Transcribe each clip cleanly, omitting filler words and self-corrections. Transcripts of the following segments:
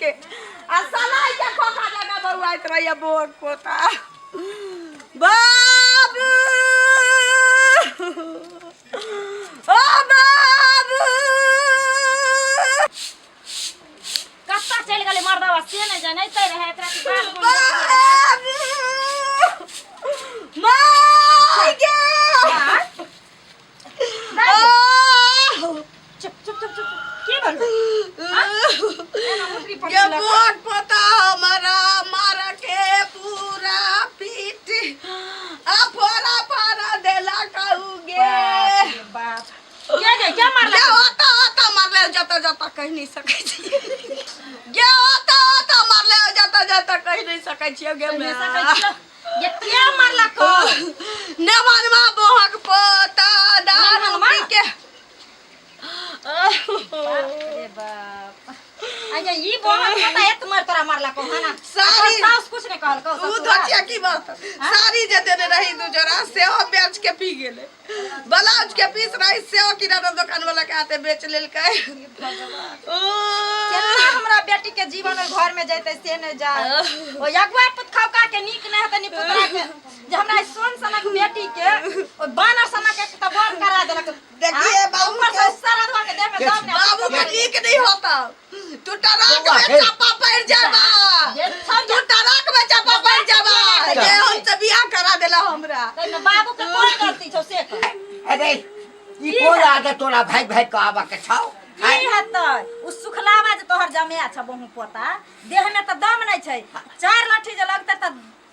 के आ सलाई के खोखा जगह बौआइत रहैया बोक पोता। बाबू, ओ बाबू, कत्ता चलि गेलै मर्दवा से नहि जनैते रहै एकरा कि बाल गुण। बाबू, माय गे। चुप चुप चुप चुप, की भेल? के बोक पोता हमारा मार के पूरा पीट आ फोड़ा फाड़ा देला कहू गे। बाप रे बाप, के गे, के मारलक? गे ओता ओता मारले, जता जता कहि नहीं सकै छी गे। ओता ओता मारले, जता जता कहि नहीं सकै छियै गे। कहि नहि सकै छियै ये, के मारलक? नेमनमा बोहक पोता दारू नेमनमा? पी के। बाप रे बाप, अच्छा ई बोहक पता है तुम्हार तोरा मारलक हो ना? सारी- सास कुछ नहीं कहलको? उ ससुरा? धोतिया की बात, साड़ी जे देने रही दू जोड़ा सेहो बेच के पी गेलै। ब्लाउज के पीस रही सेहो किराना दोकान वाला के हाथे बेच लेलकै। ओ, केना हमरा बेटी के जीवन ओहि घर में जैते से नहीं जाए। ओ अगुआ पुतखौका के नीक नहीं हेतै नी पुतरा के जे हमरा ई सोन सनक बेटी के ओ बानर सनक एक तऽ बर करा देलक। देखिए हाँ? बाबू ऊपर से के- सारा धोआ के देह में दम नहीं। बाबू के नीक नहीं होता, तू टराक बौआ, में हे। चापा पड़ जाबा। ये छोड़ तू टराक में चापा पड़ जाबा जे हमसे बियाह करा देला हमरा। तैमे बाबू के कोन गलती छौ से कह। अरे ई कोन आदत तोरा भागि भागि कऽ आबऽ के छौ? की हेतै, उ सुखलावा जे तोहर जमाया छ बहु पोता, देह में तऽ दम नहि छै। चार लाठी जे लगतै तऽ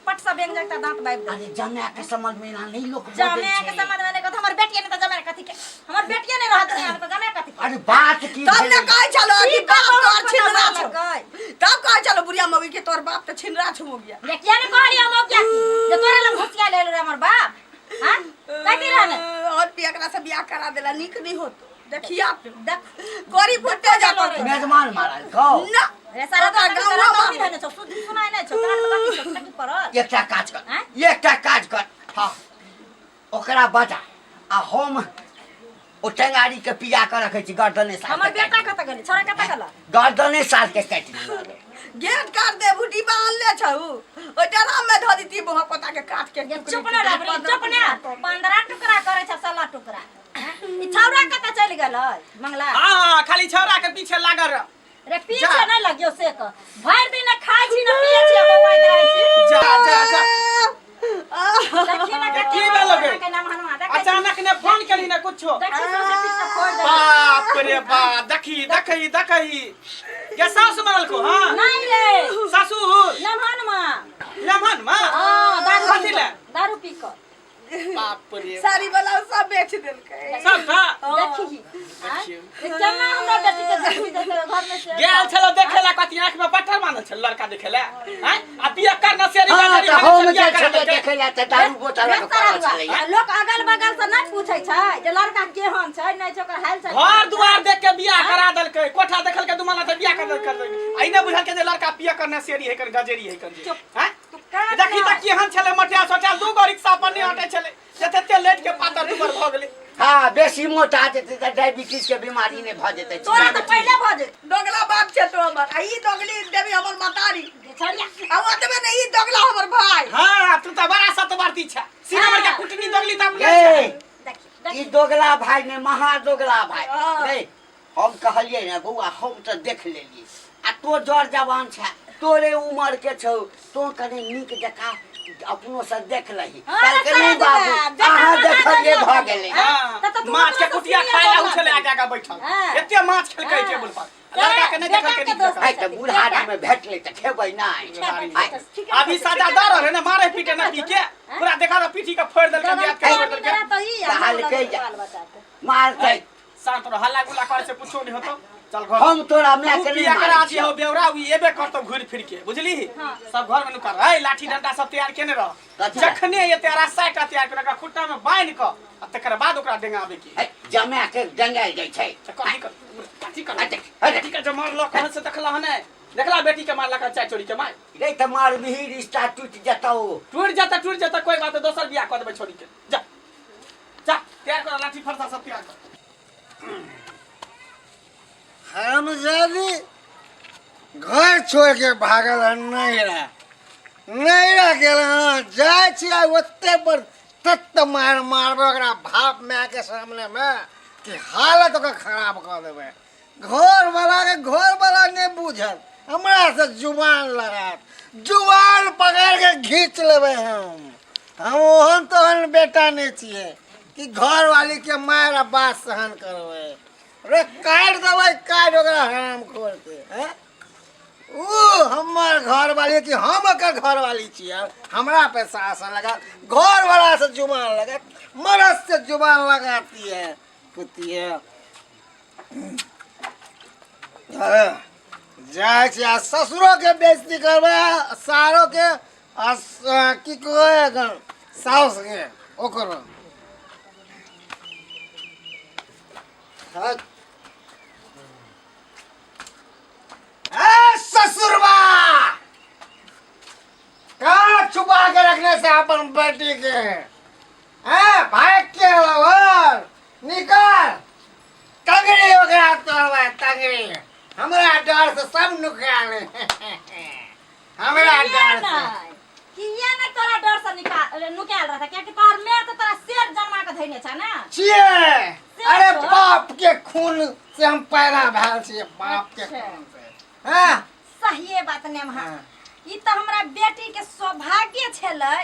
पट से बेंग जाता, दांत बाबि दे। अरे जमाय के समझ में एना नहीं लोग बजै जमाया के छै। समझ में नहीं कहत, हमर बेटिया नहीं तऽ जमाया कथी के, हमर बेटिया नहीं रहत दुनिया में तऽ जमाया कथी के? अरे बात की तब ने भेलै? कहै छलो कि की बाप कहबो तोहर अपन छिनरा छौ। मारलकै? तब कहै छलो बुढ़िया मौगी के तोहर बाप तऽ छिनरा छौ मौगिया। ये किया ने कहलियै हम मौगिया की जे तोरा लग घुसिया लेल रे हमर बाप? हां, कहती रह ने। और भी एकरा से बियाह करा देला नीक नहीं होतो, देखिया तू। देख गोरी फुटे जाता तू। मेजमान मारल कौ ना। रे सारा ओकरा तो गाँवो तोरा मारल। कमी रहने छौ, सुध सुनाय नहि छौ तोरा, कथी छौ कथी पड़ल? एकटा काज कर। आँय? एकटा काज कर, हाँ, ओकरा बजा आ हम ओ टेंगारी के पिया के रखै छी गर्दने साल हमर के बेटा काटि। कतऽ गेलै? छोरा कतऽ गेलै? गर्दने साल के काटि देबै। गेट काट दे, बूटी बांध ले छौ ओइ डराम में धऽ दीती बोहा पोता के काट के ये टुकड़ी चुप ने टुकड़ी, रबड़ी, 15 चुप ने। टुकड़ा। 15 टुकड़ा करै छ 16 टुकड़ा। ई छौड़ा कतऽ चलि गेलै मंगला? हाँ हाँ, खाली छौड़ा के पीछे लागल रह। रे पीछे जा। नहि लगियो से कह, भरि दिन ने खाइ छी ने पियै छी आ बौआइत रहै छी। जा जा जा। देखी ने कते की भेलो गे? के नाम हनुमा देखै छी। अचानक ने फोन केली ने कुछो। देखी सौंसे पीठ के फोड़ि देलकै। बाप रे बाप, देखी देखी देखी के सासु मरल को? हाँ नहि रे। ससुर नमहनमा। लेमन मां? हाँ, दारू कथी पी ले? कऽ, दारू पी कऽ। बाप रे, साड़ी वाला सब बेच देलकै सबटा। देखी आँय? ये केना हमरा बेटी के जिंदगी देतै घर में से? गेल छलो देखे ला, कथी आंख में पत्थर मानल छल लड़का देखे ला? हैं, आ बिया कर न सेरी हाँ बाजारी तऽ भागल हम छल, बियाह जे करा छलियै देलकै। देखै लए तऽ दारू बोतल लऽ कऽ पड़ल छलैया। आ लोक अगल बगल से नहि पूछै छै जे लड़का केहन छै नहि छै, ओकर हाल चाल। घर दुआर देख के बियाह करा देलकै, कोठा देखलकै दू महीना से बियाह कर देलकै। आ ई नहि बुझलकै जे लड़का पिया करने सेरी है कन गजेरी है कन जे। चुप। हैं, तू काट देखी ना। तऽ केहन छलै मटिया सोचल, दू गो रिक्शा पर नहि हटै छलै, जते लेट के पातर दुबर भऽ गेलै। हाँ, बेसी मोटा जेतै तऽ डायबिटीज के बीमारी नहि भऽ जेतै? तोरा तऽ पहिले भऽ जेतै। दोगला बाप छै तो हमर आ ई दोगली देवी हमर मतारी। छड़िया। आ ओतबे ने, ई दोगला हमर भाई। हाँ, तू तऽ बड़ा सतवर्ती छै, सिनेमा के हाँ। कुटनी दोगली तऽ अपने ए छै। देखी ई देखी। दोगला भाई ने महा दोगला भाई। हाँ। नहीं, हम कहलियै ने बौआ, हम तऽ देख लेलियै आ तो जर जवान छै, तोरे उमर के छौ, तो कनि नीक जकाँ अपनो से देख लही। हाँ, कहलकै सारा नहीं बाबू, देखा, अहाँ देखा, देखलियै देखा, भऽ गेलै। हाँ, तऽ तू माछ के अपनो कुटिया से खाय ला सीनियर उछले आगे आगे बैठल। हाँ। एते माछ खेलकै हाँ। टेबुल पर, लड़का के नहीं बेटा देखलकै के नीक दोस्त जकाँ। आइ तऽ बुढ़ारी में भेटलै तऽ खेबै नहि? अभी सजा दऽ रहल है ने, मारे पीटे ना पी के पूरा देखा तो पीठी के फोड़ देलकै, दियाद के फोड़ देलकै। कहलकै जे मारतै। शांत रह, हल्ला गुल्ला करे से कुछो नहीं होतो, चल घर। हम तोरा माय तू के नहीं पिया करा मारै जी हो छियौ। बेवरा, उ एबे करतो घुर फिर के, बुझली? हाँ। सब घर में नुका रह, लाठी डंडा सब तैयार केने रह। कथी ला? जखने ये तैयार साइटा तैयार कर ओकरा खुट्टा में बांध क आ तकर बाद ओकरा डेंगाबे के। है, जमा के डंगायल जाइ छै। त कथी कर, कथी कर? अरे, अरे। बेटी के जो मारलक कहाँ से देखला हने? देखला बेटी के मारलक चाय चोरी के मार? रे तऽ मारबिही रिश्ता टूटि जेतौ। टूट जाता, टूट जाता, कोई बात नहीं, दोसर बियाह कर देबै छोरी के। जा जा, तैयार कर लाठी फरसा सब तैयार कर। हरामजादी, घर छोड़ के भागल हन नैहरा नैहरा गेल हन जाइ छी आइ ओते पर तत्त मार मारबै ओकरा भाप मायके सामनेमे कि हालत ओकर खराब कऽ देबै। घरवला के घरवला नहि बुझत, हमरा से जुबान लड़ायत, जुबान पकड़ के घींच लेबै हम। हम ओहन तोहन बेटा नहि छियै कि घरवाली के मारि आ बात सहन करबै। रे काटि देबै काटि ओकरा हराम खोर के। हैं ऊ हमर घरवाली कि हम ओकर घरवाली छियै, हमरा पे शासन लगा, घरवाला से जुबान लगा, मरद से जुबान लगाती है कुत्ती है। अरे जाइ छी आ ससुरोके बेइज्जती करबै आ सारोके आ की कहै एखन साउसके ओकरो। ए ससुरबा, कहाँ छुपा के रखने से अपन बेटी के? हैं भाग के अलावा निकाल तंगड़ी ओकरा तोड़बै तंगड़ी। हमरा डर से सब नुकायल हमरा डर से। किया नहीं तोरा डर से निकाल नुकायल रहता? कियाकि तोहर माय तो तोरा शेर जन्मा के धइने छ ना। छियै। अरे बाप के खून से हम पैदा भेल छियै, बाप के खून से। हाँ सहिए बात ने महा। ई त हमरा बेटी के सौभाग्य छलै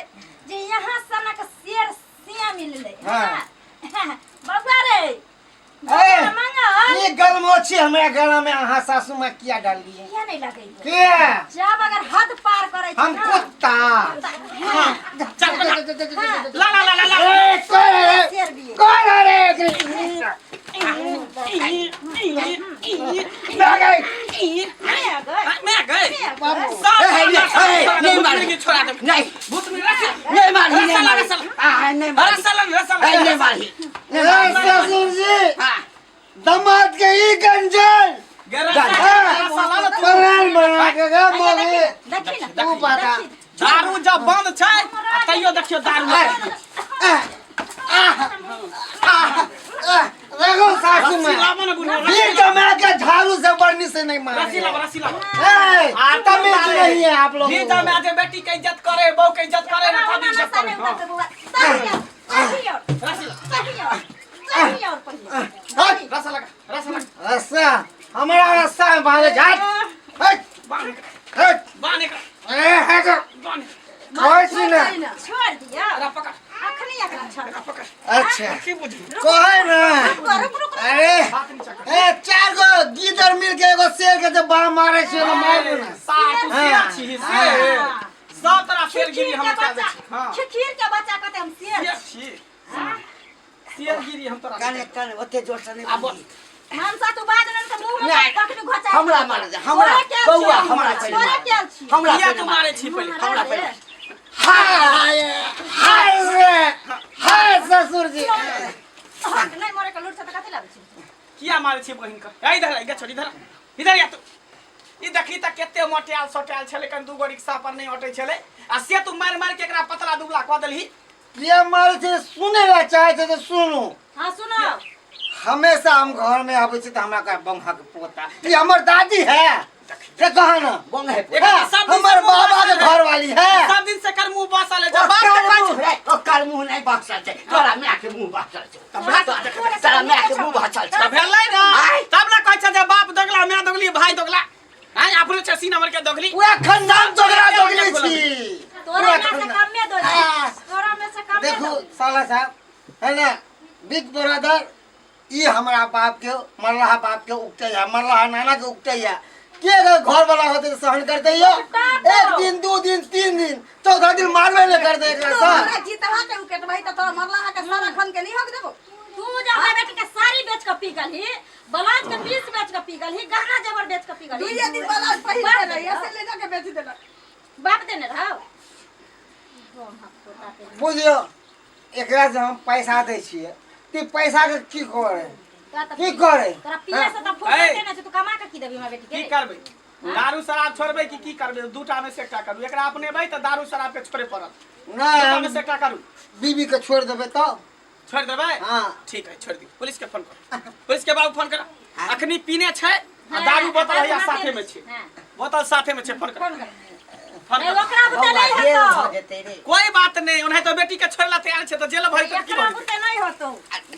जे यहाँ सनक शेर सिया मिललै। हाँ। बबुआ रे, ए, मंगल ई गलमोछी हमरा गला में अहाँ सासू माँ किया डाललियै? किया नहीं लगै? किया? जब अगर हद पार करै छै हम ना, कुत्ता। चल हाँ, ला ला ला ला ला। ए, कौन है रे? शेर भी है। कौन है रे एकरी? ना गई। मैं आ गए। मैं गए। बाबू। सब ए, ए, ए, नहीं भूत मारी। मिर्गी छोड़ा दे। नहीं भूत मिर्गी रस्सी नहीं मारी, नहीं रस्सा ला, मारी। रस्सा ला। आ, नहीं मारी। रस्सा ला, रस्सा ला। ए, नहीं मारी। ए, ससुर जी, हाँ दामाद के ई गंजन गे रस्सा हाँ, रस्सा ला, ला तू। प्लान बना के गा अच्छा, मोगी। देखी ना, तू पता। देखी। दारू जब बंद छै आ तैयो देखियो दारू। आ, आ, आ, आ, देखो सासू रस्सी माँ, लाबो ना बुढ़वा, रस्सी भीख कमा के झाड़ू से बढ़नी से नहीं मारे। रस्सी लाबो, रस्सी लाबो। ए, तमीज नहीं है आप लोग। जी जब आज बेटी के इज्जत करे, बहू के इज्जत करे ना तब इज्जत नशा करे। नहीं हाँ। उतरतै बौआ। सही और, सही और, रस्सी ला, सही और, सही और पहिले। हट, रस्सा लगा, रस्सा लगा। रस्सा हमारा रस्सा में बांधे झट। हट, बांध एकरा, हट। बांध एकरा, ए, हट। बांध। कहै छी ना। छोड़ दिया। एकरा पकड़, अखनी एकरा छोड़। एकरा पकड़। अच्छा की बुझी? कहै ना। रुक रुक रुक। अरे हाथ नीचा कर। ए, चार गो गीदड़ मिल के एगो शेर के जब बाह मारे छै ना मारू ना। सार तू शेर छी, शेर। सब तरह शेरगिरी खिखीर हम के कर दै बच्चा, छी। हाँ। खिखीर के बच्चा कहते हम शेर। शेर छी। शेरगिरी हम तोरा। कने कने ओते जोर से नहीं आ बोल। बांधी। मनसा तू बाद में के मुंह में नहीं। कखनी घोचा। हमरा मार दे, हमरा तोरे के बौआ छी, हमरा पहिले तोरे मार। के छी। हमरा किया पहिले तू मार। मारे छी पहिले? हमरा पहिले। हाय हाय रे हाय ससुर जी। हाँ, नहीं मरे के लूट से त कथी लाबै छी? किया मारे छी बहिन के? ए, इधर आ, इधर छोड़, इधर आ। इधर आ तू। ई देखी त केते मोटायल सोटायल छलै, कन दूगो रिक्शा पर नहीं अटै छलै आ से तू मारि मारि के एकरा पतला दुबला कऽ देलही। किया मारे छै? सुने ला चाहे छै तऽ सुनू। हाँ सुनो। हमेशा हम घर में आबै छी तऽ हमरा कहै बंगा के पोता। ई हमर दादी है से कहा ना। बंग है। एकरा सब दिन हमर से मुँह बाबा के बसल है। घर वाली है। सब दिन से कर मुंह बसल है। जब बाप के ओकर कहै मुँह रे, ओकर मुँह नहीं बसल छै, तोरा माय के मुँह बसल छै। तोरा माय के मुँह बसल तऽ छै। भेलै ना, आय। तब ना कहै छै जे बाप दोगला, माय दोगली, भाई दोगला। आय अपने छै सीना के दोगली। पूरा खानदान दोगला दोगली छी। तोरा पूरा में से खानदान। कमे दो। आ। तोरा में से कमे देखू दो। साला साहब है ना, बिग ब्रदर ई हमरा बाप के मरलाहा बाप के उगते है, मरलाहा नाना के उगते है। के अगर घर वाला होते तो सहन करते हो? एक दिन, दू दिन, तीन दिन, चौथा दिन मारबे नहीं करते एकरा तू सर। हमरा जीतहा के उकेटबही त तोरा मरलाहा के सारा खन के नहीं हक देबो। तू जब हमरा बेटी के साड़ी बेच के पी गेलही, ब्लाउज के पीस बेच के पी गेलही, गहना जेवर बेच के पी गेलही। दुइये दिन ब्लाउज पहिर के रही, ऐसे ले जाके बेच देलक। बाप देने रहौ। बुझियो एकरा से हम पैसा दै छियै ती पैसा के की करे? की करे? तोरा पिए से त फुर्सत ए। नै छै, तू कमा के की देबही हमरा बेटी की के? करबै? दारू शराब छोड़बै कि की करबै? दूटा में से एकटा करू। एकरा अपनेबै तऽ दारू शराब के छोड़े पड़त। नहीं, दूटा हम में से एकटा करू। बीबी के छोड़ देबै तब। छोड़ देबै? हाँ। ठीक है, छोड़ दियौ। पुलिस के फोन करू। पुलिस के बाबू फोन कर। अखनी पीने छै आ दारू बोतल हैया साथे में छै। हाँ। बोतल साथे में छै, फोन कर। फोन कर। फोन नहीं, कर। ओकरा बुते बौआ नहीं जेल होतो। भऽ जेतै रे। कोई बात नहीं, ओनाहि तो बेटी के छोड़ला तैयार छै त जेल भरि के की एकरा भरि बुते नहीं होतो।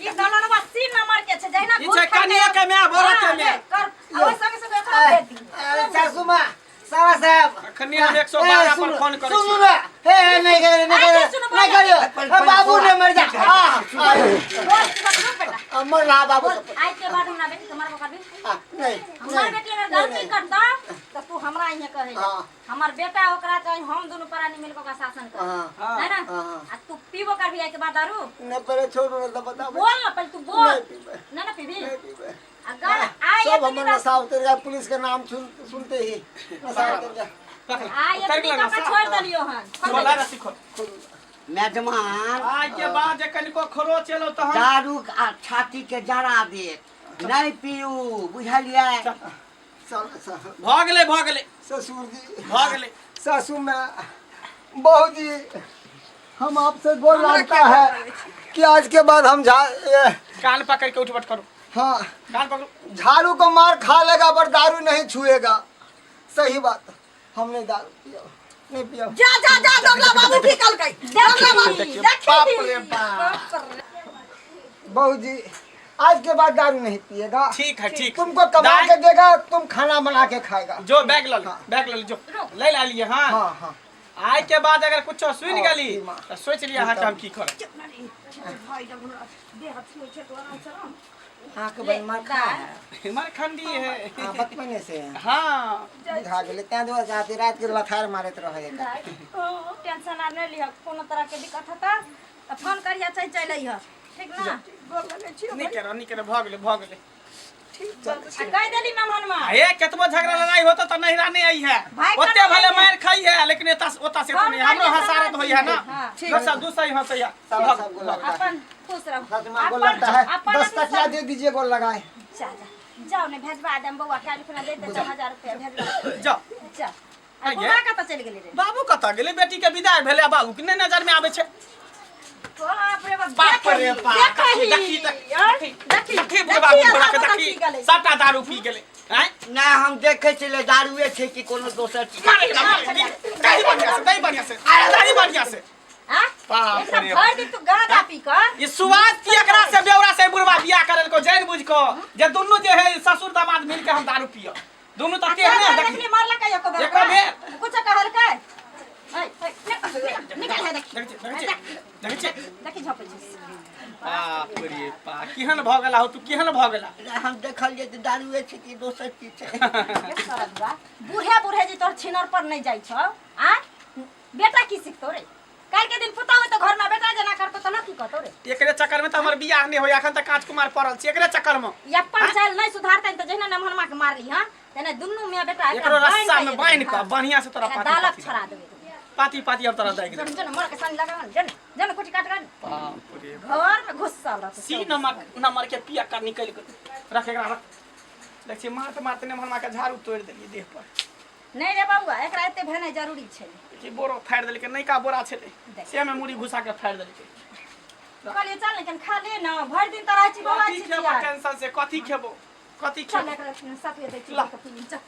ई दलनवा तीन नंबर के छै, जहिना ई घूस छै खाइ कनिया के माय, बड़ा के हाँ, माय। कर, आ ओहि संगे संगे एकरा दे दी। अरे सासू माँ, सावा साहब। अखनी हम 112 पर फोन करै सुनू छी। ना, हे हे नहीं करियो, नहीं अरे करियो, सुनू, नहीं करियो। अपन- ए, बाबू ने मर जा। हाँ, हाँ, बोल, सुन बेटा। हाँ, मर रहा बाबू। बोल, आइ के बाद हमरा बेटी के मारबो करबी? हाँ, नहीं हमर नहीं बेटी अगर गलती करता तो तू हमरा इहे कहे। हाँ। हमर बेटा ओकरा चाहे हम दुनू प्राणी मिल के ओकरा शासन कर हाँ, है ना? हाँ। आ तू पीबो करबी आइ के बाद दारू? नहीं पहले छोड़ू ना तो बताओ। बोल ना पहले तू बोल। नहीं पीबै। ना ना पीबी। नहीं पीबै। अगर आइ सब एतनी हमर बात- नशा उतर गया, पुलिस के नाम सुन सुनते ही नशा उतर गया। आइ उतर एतनी गेलै टका नशा। छोड़ देलियो हन। खोला रस्सी खोल। मेजमान, आइ के बाद जे कनिको खरोच एलौ तहन दारू आ छाती के जरा देत, नहीं पीऊ, बुझलियै? सब सब भऽ गेलै, भऽ गेलै। ससुर जी, भऽ गेलै। सासू मैं, बहू जी, हम आपसे गोर लगता है कि आज के बाद हम झा कान पकड़ के उठबट करू। हाँ। कान पकड़ू। झाड़ू को मार खा लेगा पर दारू नहीं छुएगा। सही बात, हम नहीं दारू पियो, नहीं पियो। जा जा जा, दबला बाबू की कलकै, दबला बाबू। देखी, बाप देखी। रे बाप। बहू जी, आज के बाद दारू नहीं पिएगा। ठीक है, ठीक। तुमको कमा के देगा, तुम खाना बना के खाएगा। जो बैग ल ले, बैग ल ले, जो ले ला लिए। हाँ हाँ हाँ। आइ के बाद अगर कुछो सुनि हाँ, गेली ई माँ। तऽ सोचि लिअ अहाँके हम की करब। हाँ के बन मार खा है। मरखंडी है। हाँ, बचपने से है। हाँ। बुझा गेलै, तें दुआरे जाते रात के लथार मारैत रहै है। टेंशन आर नहीं लिह, कोनो तरह के दिक्कत होता तऽ फोन करिया, चल चल अइह, ठीक ना? नीक रह, नीक रह, भऽ गेलै, भऽ गेलै। आ कहि देली मेहमानमा। आ हे केतबो झगड़ा लड़ाई होता तऽ नहिरा नहि आई है। भाई ओते कना भले नहीं है। मारि खाई है, लेकिन एता ओता से फोन नहि हमरो करिया हसारत होई है ना। हाँ। लोग सब दूसरा ही हंसैया। सब सब गोल लगता है। अपन खुश रहो। सच में गोल लगता है। अपन 10 तकिया दे दीजिए गोल लगाए। जा जा जाओ ने, भेजवा देम बौआ, काल्हि खुना दे दे 4000 रुपया भेजवा। जाओ। जा। आ आइये। बौआ कतऽ चलि गेलै रे? बाबू कतऽ गेलै? बेटी के विदाई भेलै आ बाबू के नहि नजर में आबै छै। बाप रे बाप, बाप रे देखही, बाप, देखही, देखी, देखी, यार, देखी, देखी, देखी, देखी, बुढ़बा बुढ़बा के आधा देखी, पी गेलै। सबटा दारू पी गेलै। आँय? ना, हम देखै छलियै दारुए छै कि कोनो दोसर चीज। मारे एकरा, मारे, दही बढ़िया से, दही बढ़िया से, दही बढ़िया से। आँ? बाप एकरा रे। भरि दिन तू गांजा पी कऽ ई सुवास की एकरा से बेवड़ा से बुढ़वा बियाह करल को जान बुझ को जे दुनू जे है ससुर दामाद मिल के हम दारू पियो, दुनू तऽ केहने आ देखी। देखली मारलकै एको बेर? एको बेर। कुछो कहलकै? ऐ, ऐ, निकल, निकल है, देखी। देखै छी, देखै छी, देखै छी। देखी झपै छै। बाप रे बाप, केहन भऽ गेला हो तू, केहन भऽ गेला? हम देखलियै तऽ दारुए छै कि दोसर चीज छै। ये सरदुआ, बूढ़े बूढ़े जे तोहर छिनर पर नहीं जाइ छौ आ बेटा की सिखतौ रे? काल्हि के दिन पुतहु होतौ घर में, बेटा जेना करतौ तऽ लोक की कहतौ रे? एकरे चक्कर में तऽ हमर बियाह नहि होइया, एखन तऽ काँच कुमार पड़ल छी एकरे चक्कर में। ई अपन चालि नहि सुधारतै तऽ जहिना नमहनमा के मारली हँ तेना दुनू मियाँ बेटा एकरा एकरो बान्हि रस्सा कऽ में बान्हि कऽ बढ़िया से तोरा एकरा पाती दालक पाती छड़ा देबै। पाती पाती हम तोरा दागि देबै। जन जन मर के संग लगा, जन जन कुटी काट कर बाप रे। घर में घुसल रहतौ। सी नंबर नंबर के पिया कर निकलि गेल। रख एकरा, रख। देख छी, मारते मारते नमहनमा के झाड़ू तोड़ि देलियै देह पर। नहीं रे बउआ, एकरा एते भेनाइ जरूरी छै। कि बोरो फाड़ि देलकै, नैका बोरा छलै देख। से में मुड़ी घुसा के फाड़ि देलकै। कहलियै चल ने कनि खा ले न, भरि दिन तऽ रहै छी बौआ कथी खेबो छिछियाल। टेंशन से, कथी खेबो, कथी चल खेबो? एकरा सतुए दै छी ला। के पी, चल।